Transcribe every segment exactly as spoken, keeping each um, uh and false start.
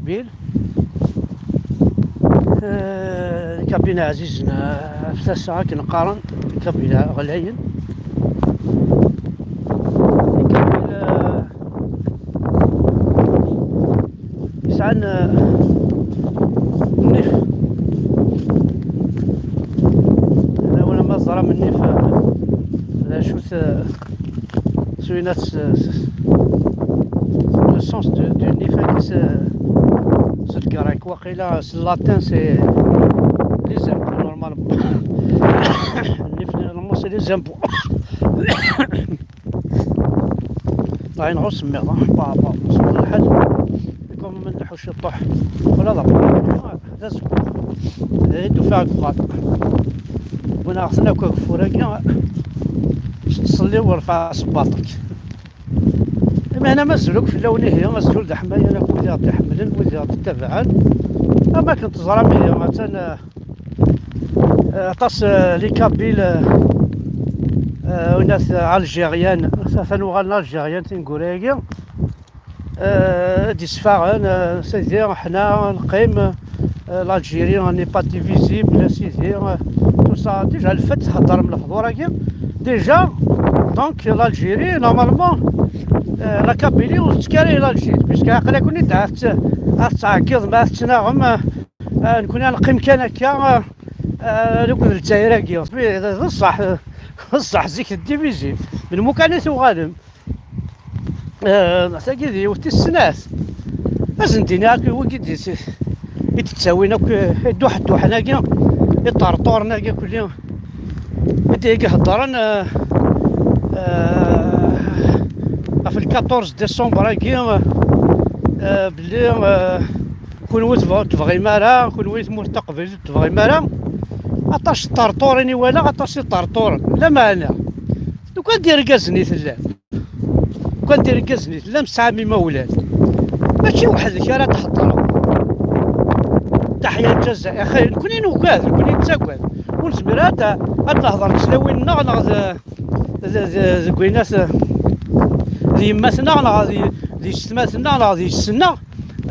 Kabil. Eh, Kabil ɛzizen, eh, ɣef tasa akken qqaren, Kabil ɣlayen. Kabil, eh, yesɛan, eh, nnif. Wala ma teẓram nnif, eh, d acu-t, eh, Swinat, eh, le sens de, de nnif-agi, c'est, c'est le grec. Waqila, c'est le latin, c'est les impôts, normalement. Nnif, normalement, c'est les impôts. Ɣa yenɣa usemmiḍ, hein, par rapport à lḥal. Comme ma nleḥḥu ciṭuḥ, wala d aberrani, d azeggaɣ. Eh, d ufiɣ deg uxxam. Wwin-aɣ-ten akk ageffur-agi, ṣelli u rfeɛ sebbaṭ-ik. Imihna mazal akk fell-awen ihi, azul d aḥmayan akk wid i ɣ-d-iḥemmlen, wid i ɣ-d-ittabaɛen. Am akken teẓram ihi, attan, eh, eh, aṭas, eh, les Kabyles, eh, eh, unat Algériens, atan uɣalen Algériens tineggura-agi. Eh, d isfaɣen, eh, sidi, ḥna neqqim, eh, l'Algérie n'est pas divisible, sidi, eh, tout ça, déjà, le fait, theddrem lehdur-agi, déjà, donc, l'Algérie, normalement, eh, la Kabylie, ur tettekk ara i l'Algérie, puisque aql-aken-id ad tt-, ad tettɛeggiḍem, ad tettnaɣem, eh, eh, nekkni ad neqqim kan akka, eh, eh, akked Lezzayer-agi, d ṣṣeḥ, d ṣṣeḥ, zik d divisible, melmi kan i tuɣalem. Eh, tagi d yiwet tis snat. Ad sen-d-iniɣ akk i wigi d-, i d-ttawin akk, eh, iduḥedduḥen-agi, iṭerṭuren-agi akk-, i d-, i iheddren, eh, eh, ɣef le quatorze décembre-agi, eh, belli, eh, kunwi tebɣ-, tebɣim ara, kunwi tmurt taqbaylit tebɣim ara. Aṭas n ṭerṭurin i walaɣ, aṭas i ṭerṭuren. Lameɛna, lukan d irgazen i tellam, lukan d irgazen i tellam, tesɛam imawlan, mačči weḥd-k ara theddreḍ. Taḥya Lezzayer, axi nekni nugad, nekni nettagad. Ur nezmir ara ad, ad nehder d tlawin-nneɣ neɣ d, d, d, deg winat, d yemmat-nneɣ neɣ d, d yessetmat-nneɣ neɣ d yessi-nneɣ.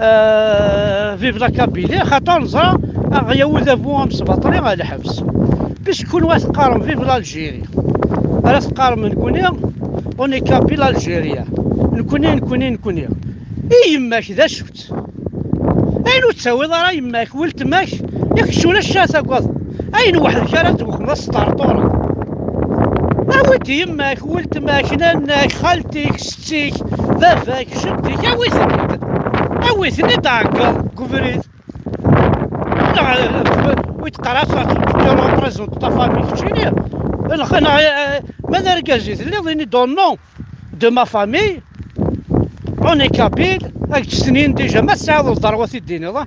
Euh, vive la Kabylie, xaṭer neẓra aɣ-yawi udabu amesbaṭli ɣer lḥebs. Puisque kunwi ad teqqarem vive l'Algérie, ara teqqarem nekni, on est Kabyles Algériens. Nekni, nekni, nekni. I yemma-k d acu-tt? Ayen ur ttawiḍ ara yemma-k, weltma-k, yak kečč ulac ara tagadeḍ. Ayen weḥd-k ara twexmeḍ, ad s-ṭerṭureḍ. Awi-d yemma-k, weltma-k, nanna-k, xalti-k, setti-k, baba-k, jeddi-k, awi-ten-id. Awi-ten-id, ɛeggeḍ deg ubrid. Neɣ, eh, wi teqqar-as, tu représentes ta famille, keččini. Neɣ, neɣ, eh, ma d argaz i telliḍ, ini-d au nom de ma famille, on est Kabyles, ad k-ttninin déjà, ma tesɛiḍ lderwa i d-tiniḍ, ah,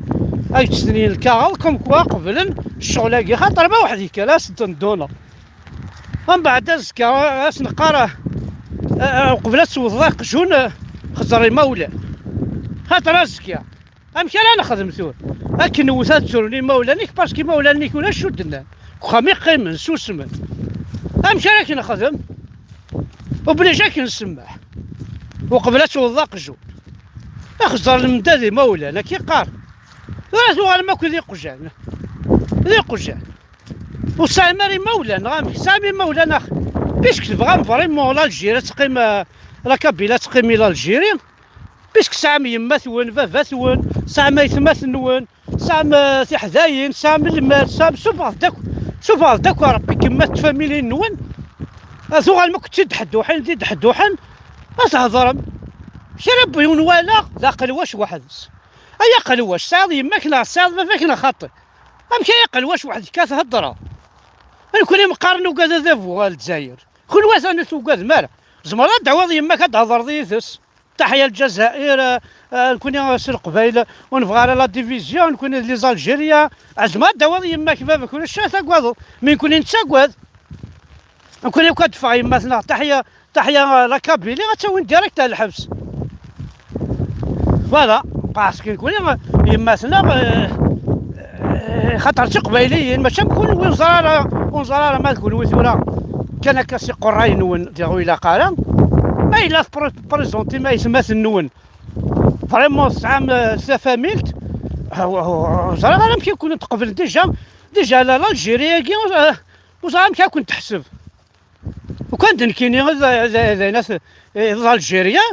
ad k-ttninin lkaɣeḍ, comme quoi qeblen ccɣel-agi, xaṭer ma weḥd-k ara s-d-nduneɣ. Mbeɛd azekka, ad s-neqqar, ah, ah, uqbel ad tewwḍeḍ aqjun, ah, xeẓẓer imawlan. Xaṭer azekka, amek ara nexdem tura? Akken newwet ad ttrun imawlan-ik, parce que imawlan-ik ulac ur d-nnan. Deg uxxam i qqimen, susmen. Amek ara k-nexdem? Obligé ad k-nsemmeḥ. Uqbel ad tewwḍeḍ aqjun. Axeẓẓer lemdad imawlan, akka i qqar. Tura tuɣalem akk d iqjan. D iqjan. Ur tesɛim ara imawlan, neɣ amek? Tesɛam imawlan, ax. Puisque tebɣam vraiment l'Algérie ad teqqim, euh, la Kabylie ad teqqim i l'Algérie, puisque tesɛam yemma-twen, baba-twen, tesɛam aytmaten-nwen, tesɛam, euh, tiḥdayin, tesɛam lmal, tesɛam, suffɣet-d akk, suffɣet-d akk a Rebbi yemma-t familya-nwen. Ad tuɣalem akk d tideḥduḥin, d tideḥduḥin, ad thedrem. Kra n yiwen walaɣ d aqelwac weḥd-s. Ay aqelwac, tesɛiḍ yemma-k neɣ tesɛiḍ baba-k neɣ xaṭi? Amek ay aqelwac weḥd-k ad theddreḍ? Nekkni meqqar nugad adabu ɣer Lezzayer. Kunwi atan ur tugadem ara. Tzemreḍ ad d-tawiḍ yemma-k ad d-thedreḍ yid-s. Taḥya Lezzayer, eh, eh, nekkni s Leqbayel ur nebɣi ara la division, nekkni d les Algériens. Tzemreḍ ad d-tawiḍ yemma-k, baba-k, ulac ara tagadeḍ. Mi nekkni nettagad. Nekkni akk ad d-teffeɣ yemma-tneɣ, taḥya, taḥya, eh, la Kabylie, ad tawin direct ar lḥebs. Voilà, parce que nekkni, eh, yemma-tneɣ, eh, eh, xaṭer d tiqbayliyin, mačči am kunwi ur neẓri ara, ur neẓri ara ma d kunwi tura kan akka s iqerray-nwen, diɣ ur ilaq ara. Ma yella tpre-, tprésentim aytmaten-nwen, vraiment tesɛam, eh, tafamilt, ur ẓriɣ ara amek i ken-tqeblen déjà, déjà la l'Algérie-agi, ur ẓriɣ amek i ken-teḥseb. Ukan d nekkini d, d, d, d, d Algérien,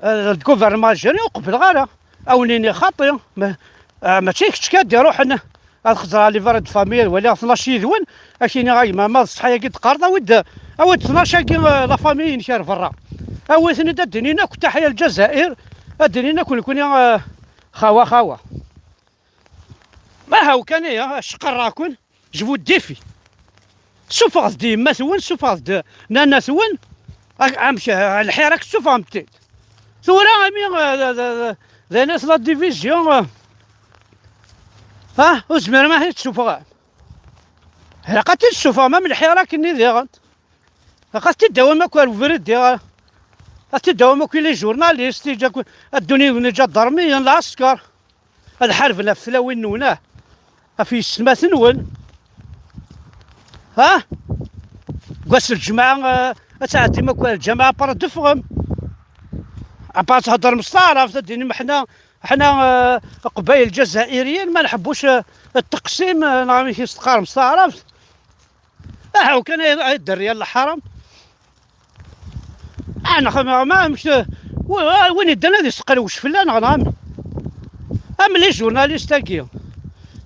d gouvernement algérien, ur qebleɣ ara. A wen-iniɣ xaṭi, ma, ah, mačči kečč kan d-iruḥen ad xeẓreɣ livret de famille, ad waliɣ tnac yid-wen, ad k-iniɣ a gma, ma d ṣṣeḥ-agi d-teqqareḍ, awi-d, awi-d tnac-agi, eh, la famille-inek ar berra. Awi-ten-id ad d-inin akk taḥya Lezzayer, ad d-inin akk nekni, eh, xawa, xawa. Ma haw kan ihi, cqerreɣ-ken, je vous défie. Suffɣet-d yemma-twen, suffɣet-d nana-twen, a-, amek, eh, lḥir akk suffɣemt-t-id. Tura, ami, eh, d, d, d, d ayen la division, eh, ha, ur zmirem ad t-id-suffɣem. Ilaq ad t-id-suffɣem, am lḥir akkenni diɣen. Ilaq ad t-id-tawim akk ar ubrid diɣen. Ad t-id-tawim akk i les journalistes, iǧa akk, ad ddun yid-wen iǧadarmiyen, lɛesker. Ad ḥarben ɣef tlawin-nwen, ah, ɣef yessetmaten-nwen. Ha? Deg wass n lǧemɛa, eh, ad tɛeddim akk ar lǧameɛ, après ad d-teffɣem. Après ad theddrem s taɛrabt, ad d-tinim ḥna, ḥna, eh, Qbayel Lezzayer, ma nḥebbus, eh, ttqsim, eh, neɣ amek i s-teqqarem s taɛrabt. Aha, kan ay, ay dderya n lḥaram. Ah, neɣ ma, ma, amek, w-, w-, win yeddan ad iseqlewc fell-aneɣ, neɣ am, am les journalistes-agi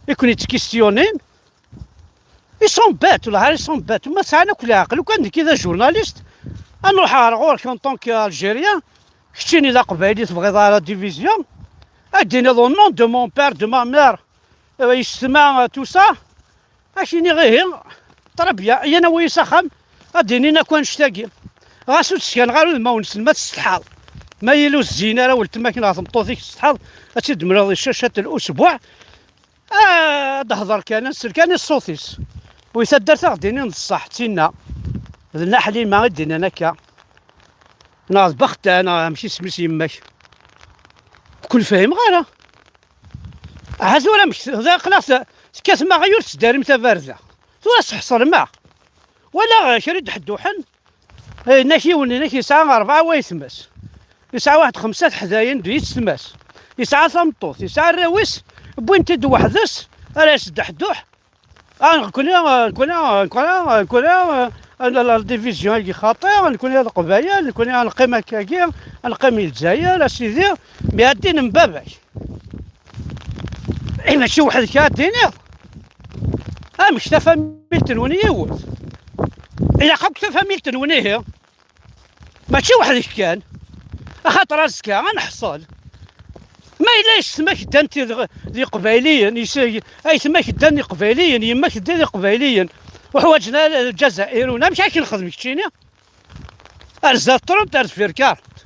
i ken-yettkistyonin, ils sont bêtes, wala ils sont bêtes, ma sɛan akk leɛqel, ukan nekki d ajournaliste, ad nruḥ ɣer ɣur-k en tant qu'Algérien, keččini d aqbayli tebɣiḍ ara division, ad d-tiniḍ au nom de mon père, de ma mère, euh, yessetma, euh, tout ça, ad k-iniɣ ihi, très bien, yan awi-yi s axxam, ad d-inin akk annect-agi. Ɣas ur d-skan ara udmawen-nsen, ma tessetḥaḍ. Ma yili ur zzin ara weltma-k neɣ tmeṭṭut-ik tessetḥaḍ, ad tt-id-temleḍ i ccacat n usebbuɛ. Ah, ad d-hḍer kan, ad nsel kan i ṣṣut-is. Wi taddart ad ɣ-d-inin d ṣṣeḥ, d tinna. D Nna Ḥlima i d-innan akka. Neɣ d Bexta, neɣ amek isem-is yemma-k. Ur ken-fhimeɣ ara. Aha tura amek, aql-aɣ tekkatem aɣyul, tettdarim tabarda. Tura sḥeṣrem-aɣ. Walaɣ kra i d-ḥedduḥen, eh, inak yiwen, inak yesɛa rebɛa waytma-s. Yesɛa waḥed xemsa teḥdayin d yessetma-s. Yesɛa tameṭṭut, yesɛa arraw-is, wwin-t-id weḥd-s, ara yesseddeḥduḥ. Ah, nekkni, nekkni, nekkni, nekkni, ah, la, la division-agi xaṭi, nekkni d Leqbayel, nekkni ad neqqim akkagi, ad neqqim i Lezzayer, a sidi, mi ad d-inin baba-k. Eh, mačči weḥd-k ara d-tiniḍ. Amek tafamilt-nwen yiwet? Ilaq akk tafamilt-nwen ihi. Mačči weḥd-k kan. Axaṭer azekka ad neḥṣel. Ma yella yessetma-k ddan d, d Iqbayliyen, yes-, aytma-k ddan d Iqbayliyen, yemma-k ddan d Iqbayliyen, ur ḥwaǧen ara Lezzayer, amek ad k-nexdem keččini? Ar zdat trent, ar deffir quarante.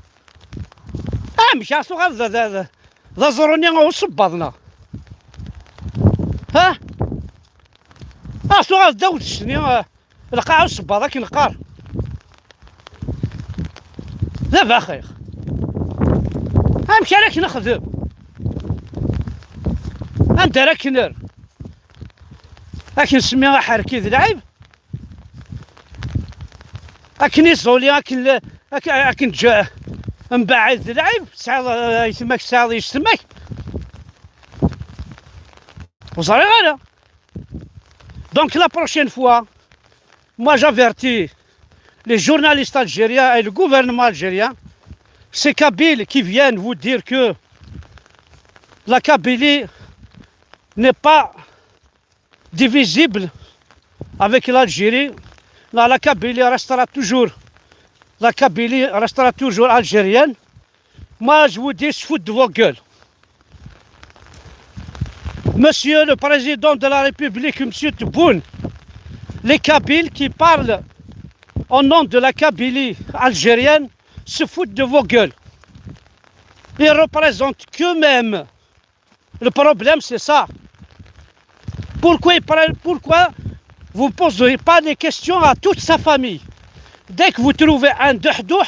Amek ara tuɣaleḍ d, d, d, d aẓru-nni usebbaḍ, neɣ? Ha? Ara tuɣaleḍ d awdest-nni, eh, lqaɛa usebbaḍ, akken qqar. D abaxix. Amek ara k-nexdem? Anda ara k-nerr? Ad k-nsemmi aḥerki d lɛib? Akken iẓuli, akken la, ak-, akken ǧǧa, mbaɛid d lɛib, tesɛiḍ, eh, aytma-k, tesɛiḍ yessetma-k. Ur ẓriɣ ara. Donc la prochaine fois, moi j'avertis les journalistes algériens et le gouvernement algérien, ces Kabyles qui viennent vous dire que la Kabylie n'est pas divisible avec l'Algérie. La, la Kabylie restera toujours, la Kabylie restera toujours algérienne. Moi, je vous dis, se foutre de vos gueules. Monsieur le Président de la République, Monsieur Tebboune, les Kabyles qui parlent au nom de la Kabylie algérienne se foutent de vos gueules. Ils représentent qu'eux-mêmes. Le problème, c'est ça. Pourquoi, pourquoi vous ne posez pas des questions à toute sa famille? Dès que vous trouvez un Dahdoh,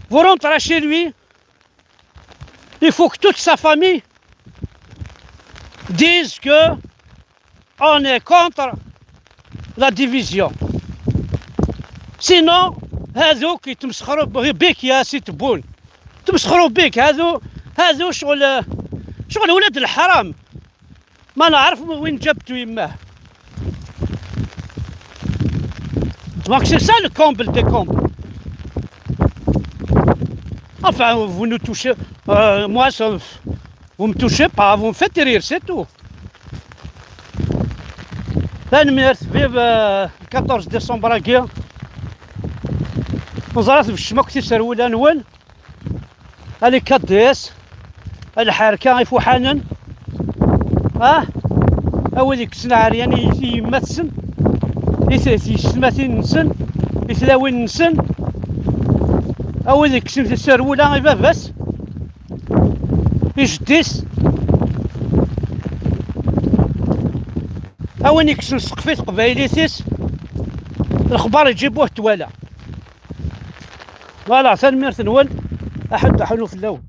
vous rentrez chez lui. Il faut que toute sa famille dise que on est contre la division. Sinon, هذوك يتمسخروا بك يا سي تبون. تمسخروا بك، هذو، هذو شغل، شغل ولاد الحرام. ما نعرف وين جابتو يماه. Donc c'est ça le comble des combles. Enfin, vous nous touchez, euh, moi, ça, vous me touchez pas, vous me faites rire, c'est tout. Tanemmirt, vive, euh, le quatorze décembre-agi. Neẓra tbecmem akk tiserwula-nwen. A les K D S, a lḥerka ifuḥanen, ah, a wid yekksen ɛeryan i yemma-tsen, i t-, tiyessetmatin-nsen, i tlawin-nsen, a wid yekksen tiserwula i baba-s, i jeddi-s, a win yekksen ssqef i teqbaylit-is, lexbar iǧib ur t-twala. Voilà, tanemmirt-nwen, aḥud aḥunu fell-awen.